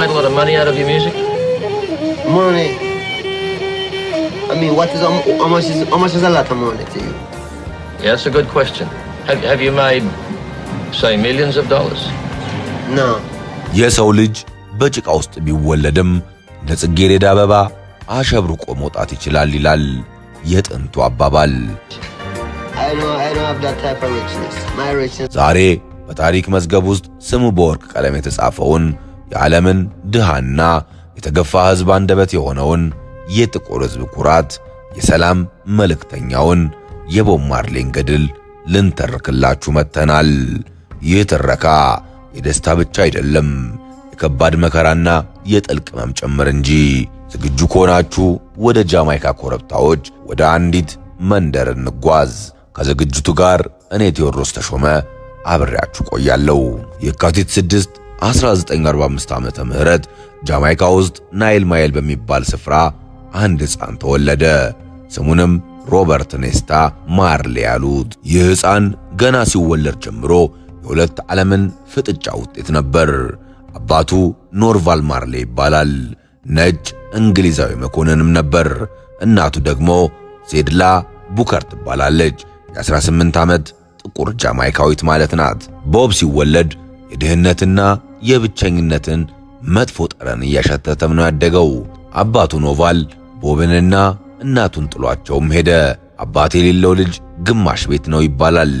Made a lot of money out of your music? Money. I mean, what is how much is a lot of money to you? Yeah, that's a good question. Have you made, say, millions of dollars? No. የሰው ልጅ በጭቃ ውስጥ ቢወለድም እንደ ጽጌረዳ አበባ አሸብርቆ መውጣት ይችላል ይላል የጥንቱ አባባል። I don't have that type of richness. My richness ዛሬ በታሪክ መዝገብ ውስጥ ስሙ በወርቅ ቀለም የተጻፈውን፣ የዓለምን ድሃና የተገፋ ሕዝብ አንደበት የሆነውን፣ የጥቁር ሕዝብ ኩራት፣ የሰላም መልእክተኛውን የቦብ ማርሌን ገድል ልንተርክላችሁ መጥተናል። ይህ ትረካ የደስታ ብቻ አይደለም፣ የከባድ መከራና የጥልቅ ሕመም ጭምር እንጂ። ዝግጁ ከሆናችሁ ወደ ጃማይካ ኮረብታዎች ወደ አንዲት መንደር እንጓዝ። ከዝግጅቱ ጋር እኔ ቴዎድሮስ ተሾመ አብሬያችሁ ቆያለሁ። የካቲት 6 1945 ዓመተ ምህረት ጃማይካ ውስጥ ናይን ማይል በሚባል ስፍራ አንድ ሕፃን ተወለደ። ስሙንም ሮበርት ኔስታ ማርሌ ያሉት። ይህ ሕፃን ገና ሲወለድ ጀምሮ የሁለት ዓለምን ፍጥጫ ውጤት ነበር። አባቱ ኖርቫል ማርሌ ይባላል። ነጭ እንግሊዛዊ መኮንንም ነበር። እናቱ ደግሞ ሴድላ ቡከር ትባላለች። የ18 ዓመት ጥቁር ጃማይካዊት ማለት ናት። ቦብ ሲወለድ የድህነትና የብቸኝነትን መጥፎ ጠረን እያሸተተም ነው ያደገው። አባቱ ኖቫል ቦብንና እናቱን ጥሏቸውም ሄደ። አባት የሌለው ልጅ ግማሽ ቤት ነው ይባላል።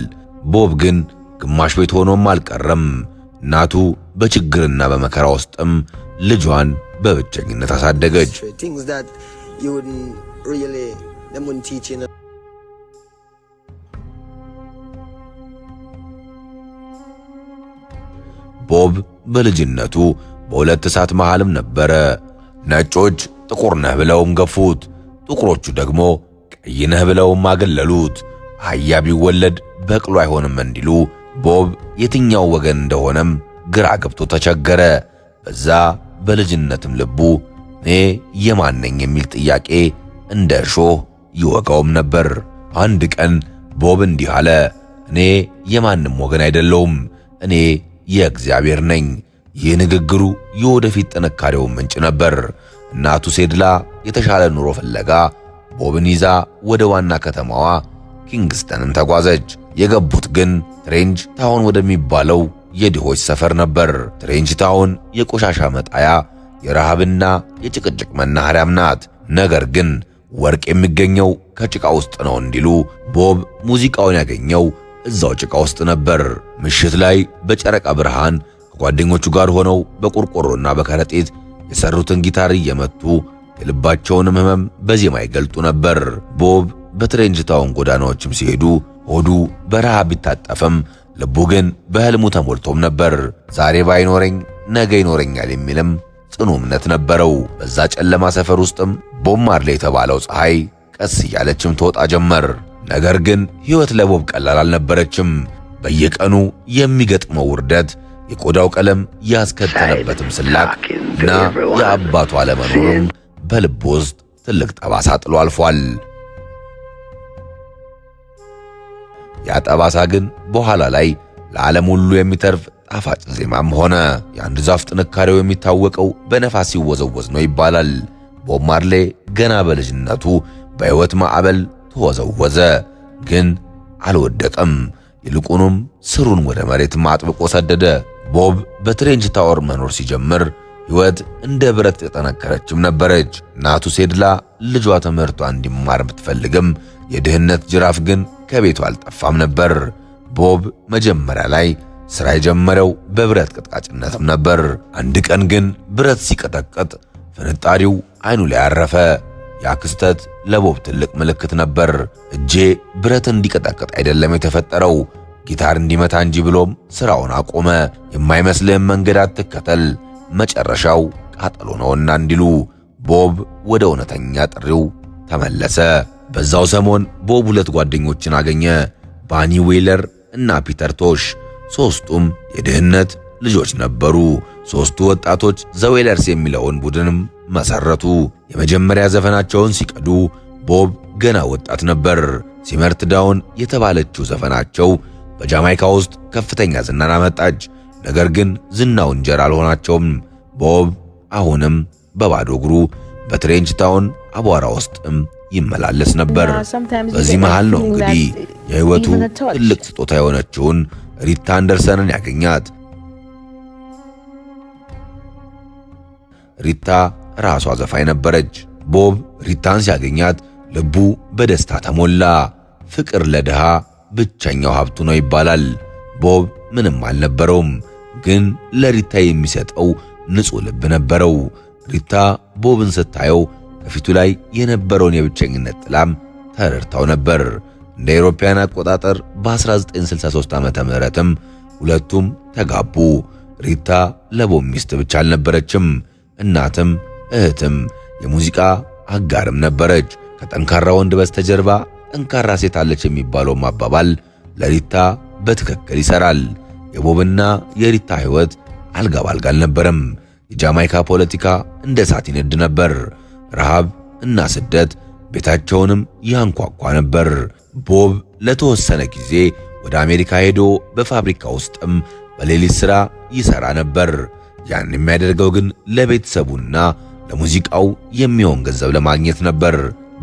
ቦብ ግን ግማሽ ቤት ሆኖም አልቀረም። እናቱ በችግርና በመከራ ውስጥም ልጇን በብቸኝነት አሳደገች። Things that you wouldn't really, them wouldn't teach you. ቦብ በልጅነቱ በሁለት እሳት መሃልም ነበረ። ነጮች ጥቁር ነህ ብለውም ገፉት፣ ጥቁሮቹ ደግሞ ቀይ ነህ ብለውም አገለሉት። አህያ ቢወለድ በቅሎ አይሆንም እንዲሉ ቦብ የትኛው ወገን እንደሆነም ግራ ገብቶ ተቸገረ። በዛ በልጅነትም ልቡ እኔ የማን ነኝ የሚል ጥያቄ እንደ እሾህ ይወጋውም ነበር። አንድ ቀን ቦብ እንዲህ አለ፣ እኔ የማንም ወገን አይደለሁም፣ እኔ የእግዚአብሔር ነኝ። ይህ ንግግሩ የወደፊት ጥንካሬው ምንጭ ነበር። እናቱ ሴድላ የተሻለ ኑሮ ፍለጋ ቦብን ይዛ ወደ ዋና ከተማዋ ኪንግስተንም ተጓዘች። የገቡት ግን ትሬንች ታውን ወደሚባለው የድሆች ሰፈር ነበር። ትሬንች ታውን የቆሻሻ መጣያ፣ የረሃብና የጭቅጭቅ መናኸሪያም ናት። ነገር ግን ወርቅ የሚገኘው ከጭቃ ውስጥ ነው እንዲሉ ቦብ ሙዚቃውን ያገኘው እዛው ጭቃ ውስጥ ነበር። ምሽት ላይ በጨረቃ ብርሃን ከጓደኞቹ ጋር ሆነው በቆርቆሮና በከረጢት የሰሩትን ጊታር እየመቱ የልባቸውንም ሕመም በዜማ ይገልጡ ነበር። ቦብ በትሬንች ታውን ጎዳናዎችም ሲሄዱ ሆዱ በረሃብ ቢታጠፍም ልቡ ግን በሕልሙ ተሞልቶም ነበር። ዛሬ ባይኖረኝ ነገ ይኖረኛል የሚልም ጽኑ እምነት ነበረው። በዛ ጨለማ ሰፈር ውስጥም ቦብ ማርሌ የተባለው ፀሐይ ቀስ እያለችም ትወጣ ጀመር። ነገር ግን ሕይወት ለቦብ ቀላል አልነበረችም። በየቀኑ የሚገጥመው ውርደት፣ የቆዳው ቀለም ያስከተለበትም ስላቅ እና የአባቱ አለመኖርም በልብ ውስጥ ትልቅ ጠባሳ ጥሎ አልፏል። ያ ጠባሳ ግን በኋላ ላይ ለዓለም ሁሉ የሚተርፍ ጣፋጭ ዜማም ሆነ። የአንድ ዛፍ ጥንካሬው የሚታወቀው በነፋስ ሲወዘወዝ ነው ይባላል። ቦብ ማርሌ ገና በልጅነቱ በሕይወት ማዕበል ተወዘወዘ፣ ግን አልወደቀም። ይልቁንም ስሩን ወደ መሬት አጥብቆ ሰደደ። ቦብ በትሬንች ታወር መኖር ሲጀምር ሕይወት እንደ ብረት የጠነከረችም ነበረች። እናቱ ሴድላ ልጇ ትምህርቷ እንዲማር ብትፈልግም የድህነት ጅራፍ ግን ከቤቱ አልጠፋም ነበር። ቦብ መጀመሪያ ላይ ሥራ የጀመረው በብረት ቀጥቃጭነትም ነበር። አንድ ቀን ግን ብረት ሲቀጠቅጥ ፍንጣሪው አይኑ ላይ አረፈ። ያ ክስተት ለቦብ ትልቅ ምልክት ነበር። እጄ ብረት እንዲቀጠቅጥ አይደለም የተፈጠረው፣ ጊታር እንዲመታ እንጂ ብሎም ስራውን አቆመ። የማይመስልህን መንገድ አትከተል፣ መጨረሻው ቃጠሎ ነውና እንዲሉ ቦብ ወደ እውነተኛ ጥሪው ተመለሰ። በዛው ሰሞን ቦብ ሁለት ጓደኞችን አገኘ፣ ባኒ ዌለር እና ፒተር ቶሽ። ሦስቱም የድህነት ልጆች ነበሩ። ሦስቱ ወጣቶች ዘ ዌለርስ የሚለውን ቡድንም መሰረቱ። የመጀመሪያ ዘፈናቸውን ሲቀዱ ቦብ ገና ወጣት ነበር። Simmer Down የተባለችው ዘፈናቸው በጃማይካ ውስጥ ከፍተኛ ዝናን አመጣች። ነገር ግን ዝናው እንጀራ አልሆናቸውም። ቦብ አሁንም በባዶ እግሩ በትሬንች ታውን አቧራ ውስጥም ይመላለስ ነበር። በዚህ መሃል ነው እንግዲህ የሕይወቱ ትልቅ ስጦታ የሆነችውን ሪታ አንደርሰንን ያገኛት። ሪታ ራሷ ዘፋኝ ነበረች። ቦብ ሪታን ሲያገኛት ልቡ በደስታ ተሞላ። ፍቅር ለድሃ ብቸኛው ሀብቱ ነው ይባላል። ቦብ ምንም አልነበረውም፣ ግን ለሪታ የሚሰጠው ንጹሕ ልብ ነበረው። ሪታ ቦብን ስታየው ከፊቱ ላይ የነበረውን የብቸኝነት ጥላም ተረድታው ነበር። እንደ አውሮፓውያን አቆጣጠር በ1963 ዓመተ ምህረትም ሁለቱም ተጋቡ። ሪታ ለቦብ ሚስት ብቻ አልነበረችም፣ እናትም እህትም የሙዚቃ አጋርም ነበረች። ከጠንካራ ወንድ በስተጀርባ ጠንካራ ሴት አለች የሚባለው አባባል ለሪታ በትክክል ይሰራል። የቦብና የሪታ ሕይወት አልጋ ባልጋ አልነበረም። የጃማይካ ፖለቲካ እንደ እሳት ይነድ ነበር። ረሃብ እና ስደት ቤታቸውንም ያንኳኳ ነበር። ቦብ ለተወሰነ ጊዜ ወደ አሜሪካ ሄዶ በፋብሪካ ውስጥም በሌሊት ሥራ ይሠራ ነበር። ያን የሚያደርገው ግን ለቤተሰቡና ለሙዚቃው የሚሆን ገንዘብ ለማግኘት ነበር።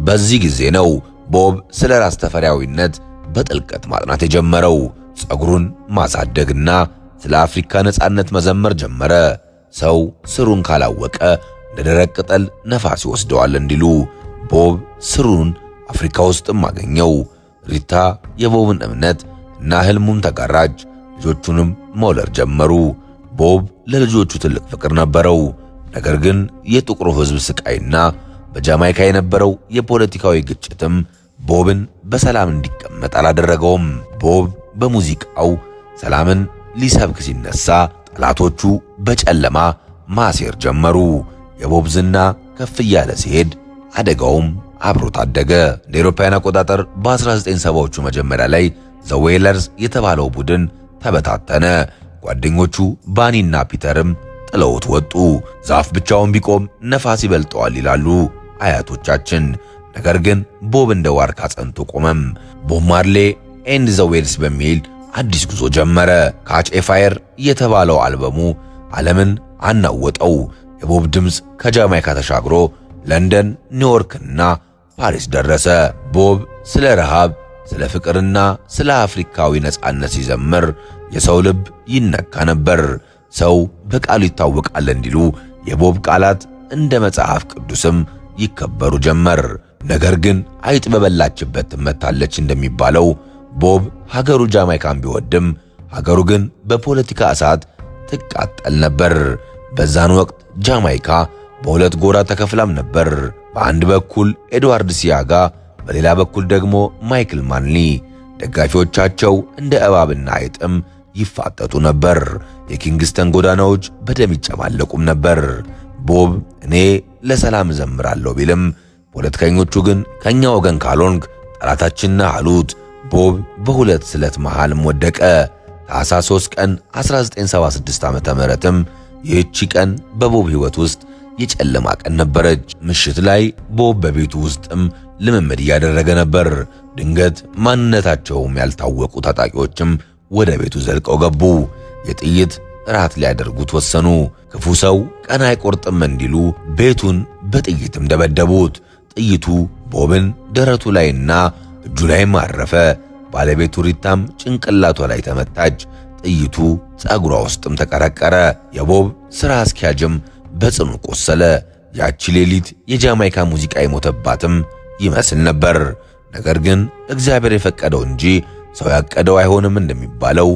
በዚህ ጊዜ ነው ቦብ ስለ ራስ ተፈሪያዊነት በጥልቀት ማጥናት የጀመረው። ፀጉሩን ማሳደግና ስለ አፍሪካ ነጻነት መዘመር ጀመረ። ሰው ስሩን ካላወቀ እንደ ደረቅ ቅጠል ነፋስ ይወስደዋል እንዲሉ ቦብ ስሩን አፍሪካ ውስጥም አገኘው። ሪታ የቦብን እምነት እና ህልሙን ተጋራች። ልጆቹንም መውለድ ጀመሩ። ቦብ ለልጆቹ ትልቅ ፍቅር ነበረው። ነገር ግን የጥቁሩ ሕዝብ ስቃይና በጃማይካ የነበረው የፖለቲካዊ ግጭትም ቦብን በሰላም እንዲቀመጥ አላደረገውም። ቦብ በሙዚቃው ሰላምን ሊሰብክ ሲነሳ ጠላቶቹ በጨለማ ማሴር ጀመሩ። የቦብ ዝና ከፍ እያለ ሲሄድ አደጋውም አብሮ ታደገ። እንደ አውሮፓውያን አቆጣጠር በ1970ዎቹ መጀመሪያ ላይ ዘ ዌይለርስ የተባለው ቡድን ተበታተነ። ጓደኞቹ ባኒና ፒተርም ጥለውት ወጡ። ዛፍ ብቻውን ቢቆም ነፋስ ይበልጠዋል ይላሉ አያቶቻችን። ነገር ግን ቦብ እንደ ዋርካ ጸንቶ ቆመም። ቦብ ማርሌ and the Wailers በሚል አዲስ ጉዞ ጀመረ። Catch a Fire የተባለው አልበሙ ዓለምን አናወጠው። የቦብ ድምፅ ከጃማይካ ተሻግሮ ለንደን፣ ኒውዮርክና ፓሪስ ደረሰ። ቦብ ስለ ረሃብ፣ ስለ ፍቅርና ስለ አፍሪካዊ ነጻነት ሲዘምር የሰው ልብ ይነካ ነበር። ሰው በቃሉ ይታወቃል እንዲሉ የቦብ ቃላት እንደ መጽሐፍ ቅዱስም ይከበሩ ጀመር። ነገር ግን አይጥ በበላችበት ትመታለች እንደሚባለው ቦብ ሀገሩ ጃማይካን ቢወድም ሀገሩ ግን በፖለቲካ እሳት ትቃጠል ነበር። በዛን ወቅት ጃማይካ በሁለት ጎራ ተከፍላም ነበር። በአንድ በኩል ኤድዋርድ ሲያጋ፣ በሌላ በኩል ደግሞ ማይክል ማንሊ። ደጋፊዎቻቸው እንደ እባብና አይጥም ይፋጠጡ ነበር። የኪንግስተን ጎዳናዎች በደም ይጨማለቁም ነበር። ቦብ እኔ ለሰላም እዘምራለሁ ቢልም ፖለቲከኞቹ ግን ከኛ ወገን ካልሆንክ ጠላታችን ነህ አሉት። ቦብ በሁለት ስለት መሃልም ወደቀ። ታኅሳስ 3 ቀን 1976 ዓመተ ምህረትም ይህቺ ቀን በቦብ ሕይወት ውስጥ የጨለማ ቀን ነበረች። ምሽት ላይ ቦብ በቤቱ ውስጥም ልምምድ እያደረገ ነበር። ድንገት ማንነታቸውም ያልታወቁ ታጣቂዎችም ወደ ቤቱ ዘልቀው ገቡ። የጥይት እራት ሊያደርጉት ወሰኑ። ክፉ ሰው ቀን አይቆርጥም እንዲሉ ቤቱን በጥይትም ደበደቡት። ጥይቱ ቦብን ደረቱ ላይና እጁ ላይም አረፈ። ባለቤቱ ሪታም ጭንቅላቷ ላይ ተመታች። ጥይቱ ፀጉሯ ውስጥም ተቀረቀረ። የቦብ ሥራ አስኪያጅም በጽኑ ቆሰለ። ያቺ ሌሊት የጃማይካ ሙዚቃ የሞተባትም ይመስል ነበር። ነገር ግን እግዚአብሔር የፈቀደው እንጂ ሰው ያቀደው አይሆንም እንደሚባለው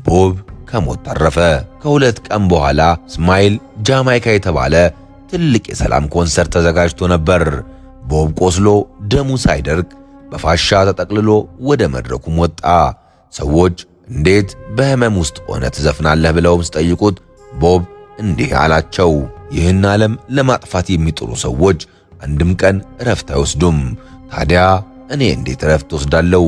ቦብ ከሞት ተረፈ። ከሁለት ቀን በኋላ ስማይል ጃማይካ የተባለ ትልቅ የሰላም ኮንሰርት ተዘጋጅቶ ነበር። ቦብ ቆስሎ ደሙ ሳይደርቅ በፋሻ ተጠቅልሎ ወደ መድረኩም ወጣ። ሰዎች እንዴት በህመም ውስጥ ሆነ ትዘፍናለህ ብለውም ሲጠይቁት ቦብ እንዲህ አላቸው። ይህን ዓለም ለማጥፋት የሚጥሩ ሰዎች አንድም ቀን እረፍት አይወስዱም። ታዲያ እኔ እንዴት እረፍት ወስዳለሁ?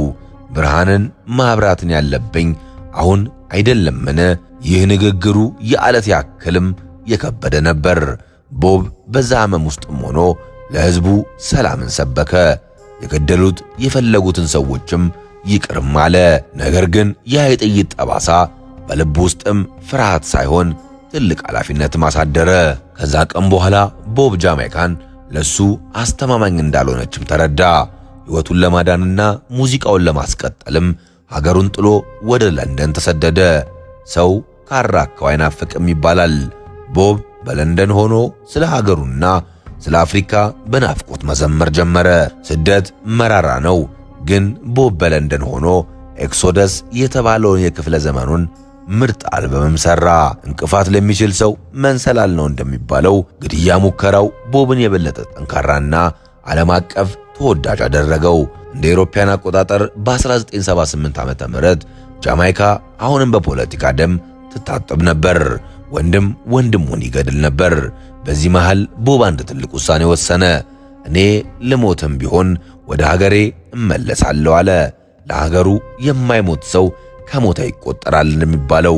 ብርሃንን ማብራትን ያለብኝ አሁን አይደለምን? ይህ ንግግሩ የዓለት ያክልም የከበደ ነበር። ቦብ በዛ ህመም ውስጥም ሆኖ ለሕዝቡ ሰላምን ሰበከ። የገደሉት የፈለጉትን ሰዎችም ይቅርም አለ። ነገር ግን ያ የጥይት ጠባሳ በልቡ ውስጥም ፍርሃት ሳይሆን ትልቅ ኃላፊነትም አሳደረ። ከዛ ቀን በኋላ ቦብ ጃማይካን ለሱ አስተማማኝ እንዳልሆነችም ተረዳ። ሕይወቱን ለማዳንና ሙዚቃውን ለማስቀጠልም ሀገሩን ጥሎ ወደ ለንደን ተሰደደ። ሰው ካራከው አይናፍቅም ይባላል። ቦብ በለንደን ሆኖ ስለ ሀገሩና ስለ አፍሪካ በናፍቆት መዘመር ጀመረ። ስደት መራራ ነው፣ ግን ቦብ በለንደን ሆኖ Exodus የተባለውን የክፍለ ዘመኑን ምርጥ አልበምም ሰራ። እንቅፋት ለሚችል ሰው መንሰላል ነው እንደሚባለው፣ ግድያ ሙከራው ቦብን የበለጠ ጠንካራና ዓለም አቀፍ ተወዳጅ አደረገው። እንደ አውሮፓውያን አቆጣጠር በ1978 ዓ.ም ጃማይካ አሁንም በፖለቲካ ደም ትታጠብ ነበር። ወንድም ወንድሙን ይገድል ነበር። በዚህ መሃል ቦብ አንድ ትልቅ ውሳኔ ወሰነ። እኔ ልሞትም ቢሆን ወደ ሀገሬ እመለሳለሁ አለ። ለሀገሩ የማይሞት ሰው ከሞተ ይቆጠራል እንደሚባለው፣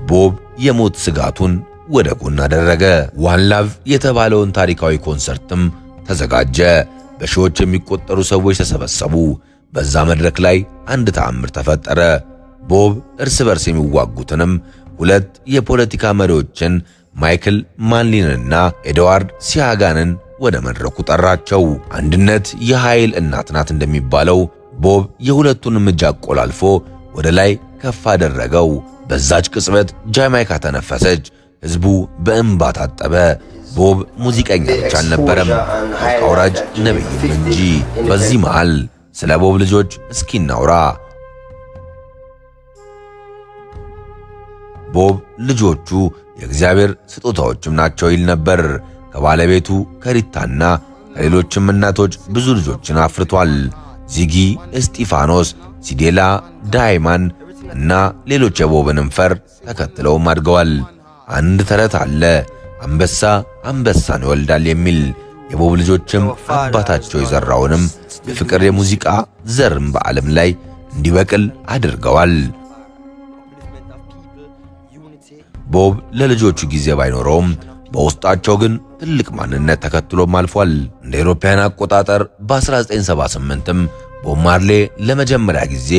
ቦብ የሞት ስጋቱን ወደ ጎን አደረገ። One Love የተባለውን ታሪካዊ ኮንሰርትም ተዘጋጀ። በሺዎች የሚቆጠሩ ሰዎች ተሰበሰቡ። በዛ መድረክ ላይ አንድ ተአምር ተፈጠረ። ቦብ እርስ በርስ የሚዋጉትንም ሁለት የፖለቲካ መሪዎችን፣ ማይክል ማንሊንና ኤድዋርድ ሲያጋንን፣ ወደ መድረኩ ጠራቸው። አንድነት የኃይል እናት ናት እንደሚባለው፣ ቦብ የሁለቱንም እጅ አቆላልፎ ወደ ላይ ከፍ አደረገው። በዛች ቅጽበት ጃማይካ ተነፈሰች። ሕዝቡ በእንባ ታጠበ። ቦብ ሙዚቀኛ ብቻ አልነበረም፣ አውራጅ ነብይም እንጂ። በዚህ መሃል ስለ ቦብ ልጆች እስኪ እናውራ። ቦብ ልጆቹ የእግዚአብሔር ስጦታዎችም ናቸው ይል ነበር። ከባለቤቱ ከሪታና ከሌሎችም እናቶች ብዙ ልጆችን አፍርቷል። ዚጊ፣ እስጢፋኖስ፣ ሲዴላ፣ ዳይማን እና ሌሎች የቦብንም ፈር ተከትለውም አድገዋል። አንድ ተረት አለ፣ አንበሳ አንበሳን ይወልዳል የሚል። የቦብ ልጆችም አባታቸው የዘራውንም የፍቅር የሙዚቃ ዘርም በዓለም ላይ እንዲበቅል አድርገዋል። ቦብ ለልጆቹ ጊዜ ባይኖረውም በውስጣቸው ግን ትልቅ ማንነት ተከትሎም አልፏል። እንደ አውሮፓውያን አቆጣጠር በ1978ም ቦብ ማርሌ ለመጀመሪያ ጊዜ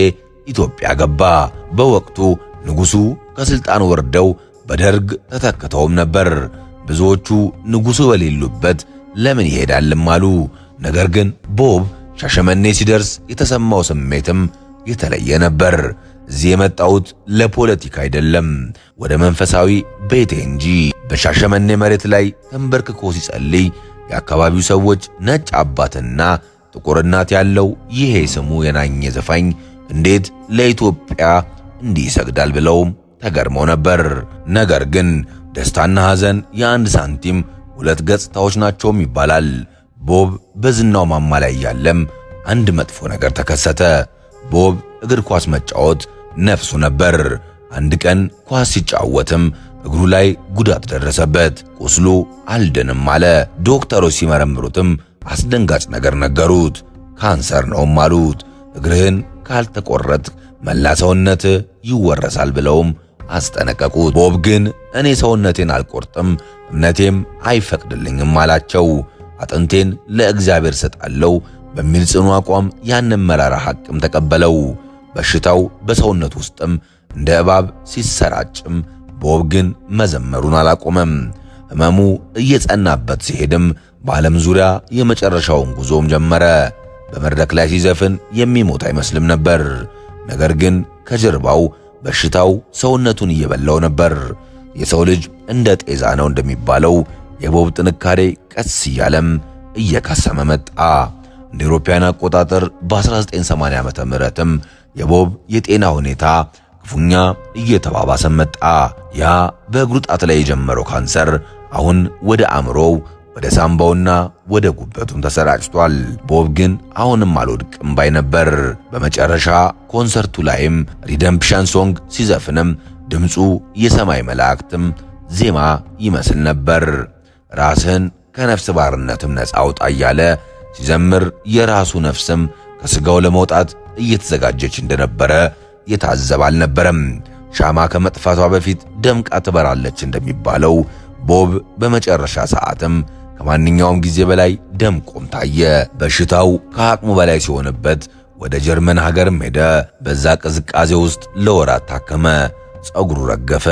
ኢትዮጵያ ገባ። በወቅቱ ንጉሱ ከስልጣን ወርደው በደርግ ተተክተውም ነበር። ብዙዎቹ ንጉሱ በሌሉበት ለምን ይሄዳልም አሉ። ነገር ግን ቦብ ሻሸመኔ ሲደርስ የተሰማው ስሜትም የተለየ ነበር። እዚህ የመጣሁት ለፖለቲካ አይደለም፣ ወደ መንፈሳዊ ቤቴ እንጂ። በሻሸመኔ መሬት ላይ ተንበርክኮ ሲጸልይ የአካባቢው ሰዎች ነጭ አባትና ጥቁር እናት ያለው ይሄ ስሙ የናኘ ዘፋኝ እንዴት ለኢትዮጵያ እንዲህ ይሰግዳል ብለውም ተገርመው ነበር። ነገር ግን ደስታና ሐዘን የአንድ ሳንቲም ሁለት ገጽታዎች ናቸውም ይባላል። ቦብ በዝናው ማማ ላይ ያለም አንድ መጥፎ ነገር ተከሰተ። ቦብ እግር ኳስ መጫወት ነፍሱ ነበር። አንድ ቀን ኳስ ሲጫወትም እግሩ ላይ ጉዳት ደረሰበት። ቁስሉ አልድንም አለ። ዶክተሮች ሲመረምሩትም አስደንጋጭ ነገር ነገሩት። ካንሰር ነውም አሉት። እግርህን ካልተቆረጥክ መላ ሰውነት ይወረሳል ብለውም አስጠነቀቁት። ቦብ ግን እኔ ሰውነቴን አልቆርጥም፣ እምነቴም አይፈቅድልኝም አላቸው። አጥንቴን ለእግዚአብሔር ሰጣለው በሚል ጽኑ አቋም ያንን መራራ ሐቅም ተቀበለው። በሽታው በሰውነት ውስጥም እንደ እባብ ሲሰራጭም ቦብ ግን መዘመሩን አላቆመም። ሕመሙ እየጸናበት ሲሄድም በዓለም ዙሪያ የመጨረሻውን ጉዞም ጀመረ። በመድረክ ላይ ሲዘፍን የሚሞት አይመስልም ነበር። ነገር ግን ከጀርባው በሽታው ሰውነቱን እየበላው ነበር። የሰው ልጅ እንደ ጤዛ ነው እንደሚባለው፣ የቦብ ጥንካሬ ቀስ እያለም እየከሰመ መጣ። እንደ አውሮፓውያን አቆጣጠር በ1980 ዓመተ ምህረትም የቦብ የጤና ሁኔታ ክፉኛ እየተባባሰ መጣ። ያ በእግሩ ጣት ላይ የጀመረው ካንሰር አሁን ወደ አእምሮው፣ ወደ ሳምባውና ወደ ጉበቱም ተሰራጭቷል። ቦብ ግን አሁንም አልወድቅም ባይ ነበር። በመጨረሻ ኮንሰርቱ ላይም Redemption Song ሲዘፍንም ድምፁ የሰማይ መላእክትም ዜማ ይመስል ነበር። ራስህን ከነፍስ ባርነትም ነፃ አውጣ እያለ ሲዘምር የራሱ ነፍስም ከስጋው ለመውጣት እየተዘጋጀች እንደነበረ የታዘበ አልነበረም። ሻማ ከመጥፋቷ በፊት ደምቃ ትበራለች እንደሚባለው፣ ቦብ በመጨረሻ ሰዓትም ከማንኛውም ጊዜ በላይ ደምቆም ታየ። በሽታው ከአቅሙ በላይ ሲሆንበት ወደ ጀርመን ሀገርም ሄደ። በዛ ቅዝቃዜ ውስጥ ለወራት ታከመ። ፀጉሩ ረገፈ።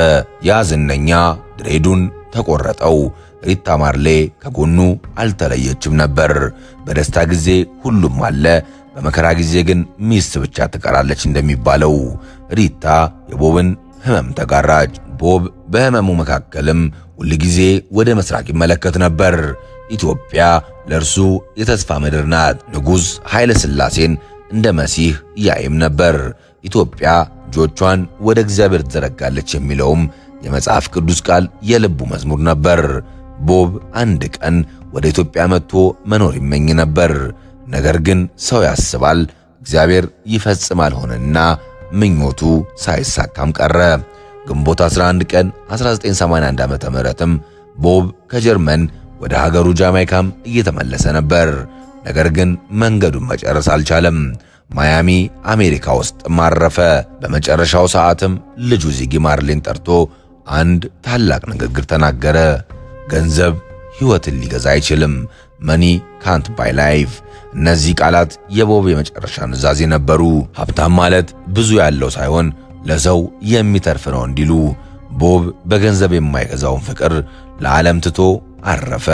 ያ ዝነኛ ድሬዱን ተቆረጠው። ሪታ ማርሌ ከጎኑ አልተለየችም ነበር። በደስታ ጊዜ ሁሉም አለ፣ በመከራ ጊዜ ግን ሚስት ብቻ ትቀራለች እንደሚባለው ሪታ የቦብን ህመም ተጋራች። ቦብ በህመሙ መካከልም ሁልጊዜ ወደ ምስራቅ ይመለከት ነበር። ኢትዮጵያ ለእርሱ የተስፋ ምድር ናት። ንጉሥ ኃይለ ሥላሴን እንደ መሲህ ያይም ነበር። ኢትዮጵያ እጆቿን ወደ እግዚአብሔር ትዘረጋለች የሚለውም የመጽሐፍ ቅዱስ ቃል የልቡ መዝሙር ነበር። ቦብ አንድ ቀን ወደ ኢትዮጵያ መጥቶ መኖር ይመኝ ነበር። ነገር ግን ሰው ያስባል፣ እግዚአብሔር ይፈጽማል ሆነና ምኞቱ ሳይሳካም ቀረ። ግንቦት 11 ቀን 1981 ዓ.ም ቦብ ከጀርመን ወደ ሀገሩ ጃማይካም እየተመለሰ ነበር። ነገር ግን መንገዱን መጨረስ አልቻለም። ማያሚ አሜሪካ ውስጥ አረፈ። በመጨረሻው ሰዓትም ልጁ ዚጊ ማርሌን ጠርቶ አንድ ታላቅ ንግግር ተናገረ። ገንዘብ ሕይወትን ሊገዛ አይችልም። መኒ ካንት ባይ ላይፍ። እነዚህ ቃላት የቦብ የመጨረሻ ኑዛዜ ነበሩ። ሀብታም ማለት ብዙ ያለው ሳይሆን ለሰው የሚተርፍ ነው እንዲሉ ቦብ በገንዘብ የማይገዛውን ፍቅር ለዓለም ትቶ አረፈ።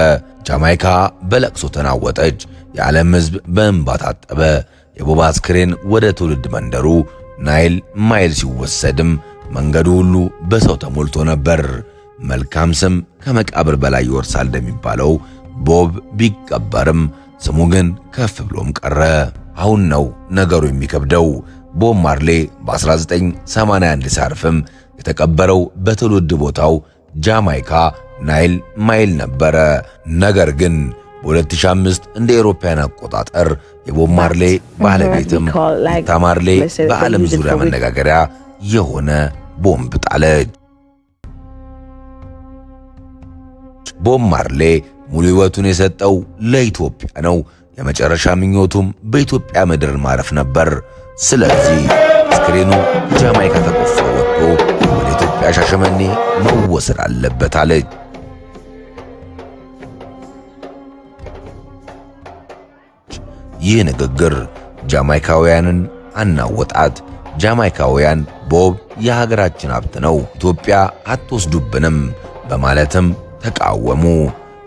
ጃማይካ በለቅሶ ተናወጠች። የዓለም ሕዝብ በእንባ ታጠበ። የቦብ አስክሬን ወደ ትውልድ መንደሩ ናይን ማይል ሲወሰድም መንገዱ ሁሉ በሰው ተሞልቶ ነበር። መልካም ስም ከመቃብር በላይ ይወርሳል እንደሚባለው ቦብ ቢቀበርም ስሙ ግን ከፍ ብሎም ቀረ። አሁን ነው ነገሩ የሚከብደው። ቦብ ማርሌ በ1981 ሲያርፍም የተቀበረው በትውልድ ቦታው ጃማይካ ናይን ማይል ነበረ። ነገር ግን በ2005 እንደ አውሮፓውያን አቆጣጠር የቦብ ማርሌ ባለቤትም ሪታ ማርሌ በዓለም ዙሪያ መነጋገሪያ የሆነ ቦምብ ጣለች። ቦብ ማርሌ ሙሉ ሕይወቱን የሰጠው ለኢትዮጵያ ነው። የመጨረሻ ምኞቱም በኢትዮጵያ ምድር ማረፍ ነበር። ስለዚህ አስክሬኑ ጃማይካ ተቆፍሮ ወጥቶ ወደ ኢትዮጵያ ሻሸመኔ መወሰድ አለበት አለች። ይህ ንግግር ጃማይካውያንን አናወጣት። ጃማይካውያን ቦብ የሀገራችን ሀብት ነው፣ ኢትዮጵያ አትወስዱብንም በማለትም ተቃወሙ።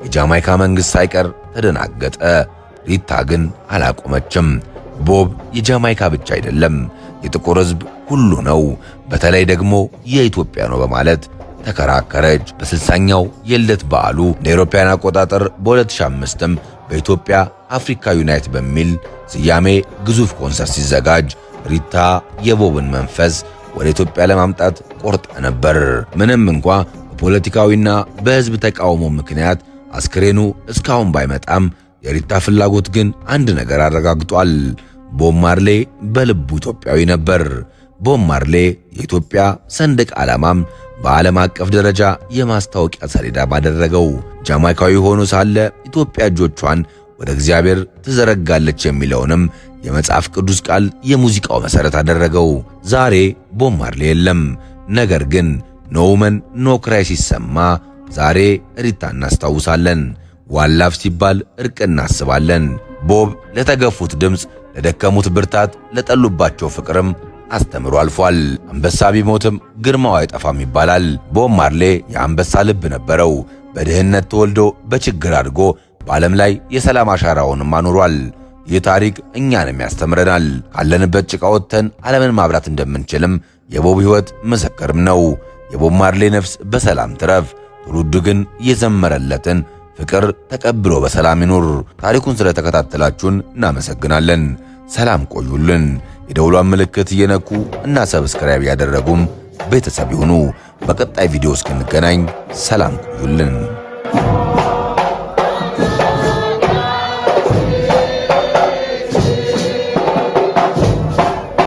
የጃማይካ መንግሥት ሳይቀር ተደናገጠ። ሪታ ግን አላቆመችም። ቦብ የጃማይካ ብቻ አይደለም፣ የጥቁር ሕዝብ ሁሉ ነው፣ በተለይ ደግሞ የኢትዮጵያ ነው በማለት ተከራከረች። በ60ኛው የልደት በዓሉ እንደ አውሮፓውያን አቆጣጠር በ2005ም በኢትዮጵያ Africa Unite በሚል ስያሜ ግዙፍ ኮንሰርት ሲዘጋጅ ሪታ የቦብን መንፈስ ወደ ኢትዮጵያ ለማምጣት ቆርጣ ነበር። ምንም እንኳ በፖለቲካዊና በሕዝብ ተቃውሞ ምክንያት አስክሬኑ እስካሁን ባይመጣም የሪታ ፍላጎት ግን አንድ ነገር አረጋግጧል። ቦብ ማርሌ በልቡ ኢትዮጵያዊ ነበር። ቦብ ማርሌ የኢትዮጵያ ሰንደቅ ዓላማም በዓለም አቀፍ ደረጃ የማስታወቂያ ሰሌዳ ባደረገው። ጃማይካዊ ሆኖ ሳለ ኢትዮጵያ እጆቿን ወደ እግዚአብሔር ትዘረጋለች የሚለውንም የመጽሐፍ ቅዱስ ቃል የሙዚቃው መሠረት አደረገው። ዛሬ ቦብ ማርሌ የለም። ነገር ግን No Woman No Cry ሲሰማ ዛሬ ሪታ እናስታውሳለን። One love ሲባል እርቅ እናስባለን። ቦብ ለተገፉት ድምፅ፣ ለደከሙት ብርታት፣ ለጠሉባቸው ፍቅርም አስተምሮ አልፏል። አንበሳ ቢሞትም ግርማው አይጠፋም ይባላል። ቦብ ማርሌ የአንበሳ ልብ ነበረው። በድህነት ተወልዶ በችግር አድጎ በዓለም ላይ የሰላም አሻራውንም አኑሯል። ይህ ታሪክ እኛንም ያስተምረናል። ካለንበት ጭቃ ወጥተን ዓለምን ማብራት እንደምንችልም የቦብ ሕይወት ምስክርም ነው። የቦብ ማርሌ ነፍስ በሰላም ትረፍ። ትውልዱ ግን የዘመረለትን ፍቅር ተቀብሎ በሰላም ይኑር። ታሪኩን ስለተከታተላችሁን እናመሰግናለን። ሰላም ቆዩልን። የደውሏን ምልክት እየነኩ እና subscribe ያደረጉም ቤተሰብ ይሁኑ። በቀጣይ ቪዲዮ እስክንገናኝ ሰላም ቆዩልን።